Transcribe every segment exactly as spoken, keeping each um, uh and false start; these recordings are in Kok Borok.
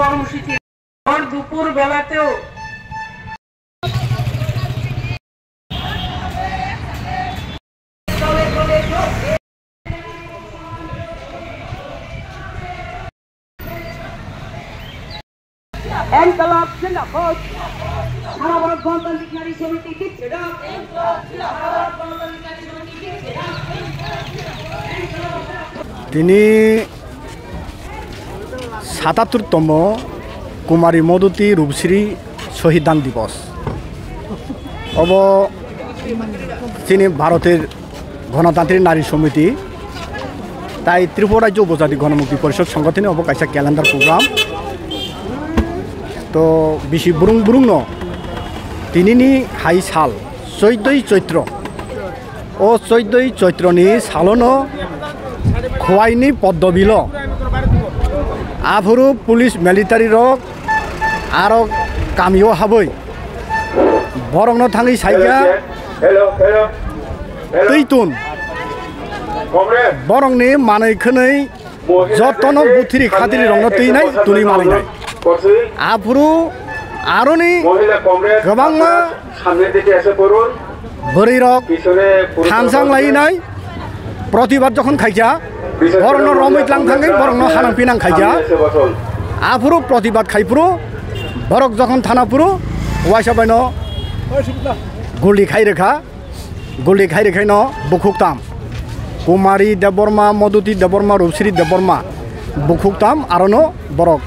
কর্মসূচি ভর দুপুর বেলাতেও এনকলব জিন্দাবাদ। সারা ভারত গণতান্ত্রিক নারী সমিতি জিন্দাবাদ। সারা ভারত গণতান্ত্রিক নারী সমিতি জিন্দাবাদ। Tini satattur tomo Kumari Modhuti Rupsri Shohid Dan Divas. Obo chini Bharotir Ganatantrik Nari Somiti tai Tripura Rajya Upojati Ganamukti Porishod Songgothoni obo kaisa calendar program. To bisi burung burung no tinini hai sal choidoi Choitro. O choidoi Choitroni salono Khwaini Poddobilo aphuru police military rok aro kamio habwi borokno thangwi saikha. Hello, hello, hello. Twi tun. Comrade. Borokni manwi khwnwi jotono buthiri khatiri rokno twi nai tuni manwi nai. Aphuru aroni kwbangma bwrwi rok thansang lai nai protibad jokhon khaikha, borokno romwi tlang thangwi borokno hanang pinang khaikha. Aphuru protibad khaiphuru borok jokhon thana phuru waisa baino guli khai rwkha. Guli khai rikhaino bukhuk tam. Kumari Debbarma, Modhuti Debbarma, Rupsri Debbarma bukhuk tam arono borok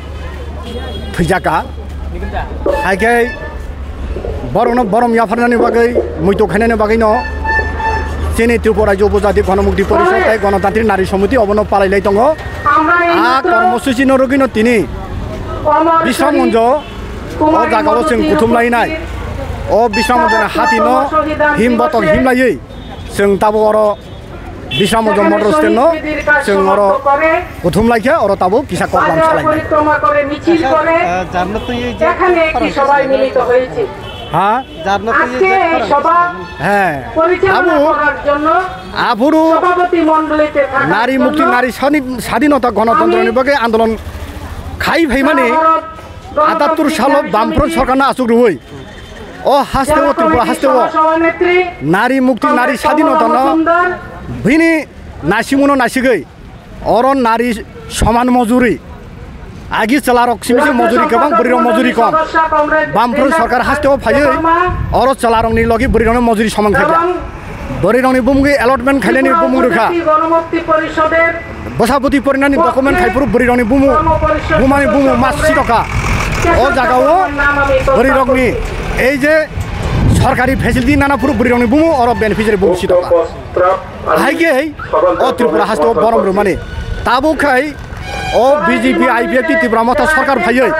thwijaka. Haikhe borokno borom yapharnani bagwi, muitu khainani bagwino chini Tripura Rajya Upojati Ganamukti Porishod tei Ganatantrik Nari Somiti obono palailai tongo. A kormosuchino rwgwino tini Bisramganjo o jagao chwng kuthum lainai. O Bisramganjoni hatino him botok him laiwi chwng tabuk oro Bisramganj Motor Stand no chwng oro kuthum laikha, oro tabuk kisa koklam salainai. আহ, যার না তো এই যে এখানে একটি সভায় মিলিত হয়েছে। হ্যাঁ? যার না তো এই আজকে যে এই সভা হ্যাঁ। পরিচালনা আবু করার জন্য আবুরু সভাপতি মণ্ডলীতে থাকার নারী মুক্তি, জন্য নারী স্বাধীন-, স্বাধীনতা গণতন্ত্রনি আমি বাকে আন্দোলন খাই ভাইমানে সারা ভারত আটাত্তর সালো বামফ্রন্ট সরকারনো আসুক রুই। O hasteo, Tripura hasteo. Nari mukti, nari sadhinota no bini nasimuno nasigwi. Oro nari soman mojuri. Agi chwlarok simi se mojuri kwbang, bwrwirok mojuri kom. Bamfront sorkar hasteo phaiwi oro chwlarokni logi bwrwirokno mojuri soman khaikha. Bwrwirokni bumungwi allotment khainani bumung rwkha. Bwsabwtwi porinani document khai phuru bwrwirokni bumu, bumani bumu mas sitokha. O jagao bwrwirokni ei je sorkari facility nana phuru bwrwirokni bumu oro beneficiary bumu sitokha. Hai khe o Tripura haste o borom rwmani. Tabuk khai o B J P I P F T Tipra Motha sorkar phaiwi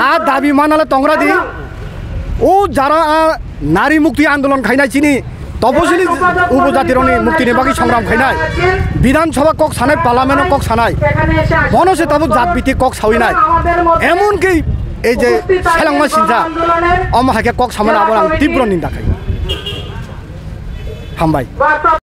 a dabi manale tongra di. O jara a nari mukti andolon khainai chini topojili ubojatirokni muktini bagwi songram khainai, Bidhan Sabha kok sanai, Parliament o kok sanai, bono se tabuk jat biti kok sawi nai. Emon ki ei je selengma sinsa omo hai khe kok samani abo ang tibro ninda khai. Hambai.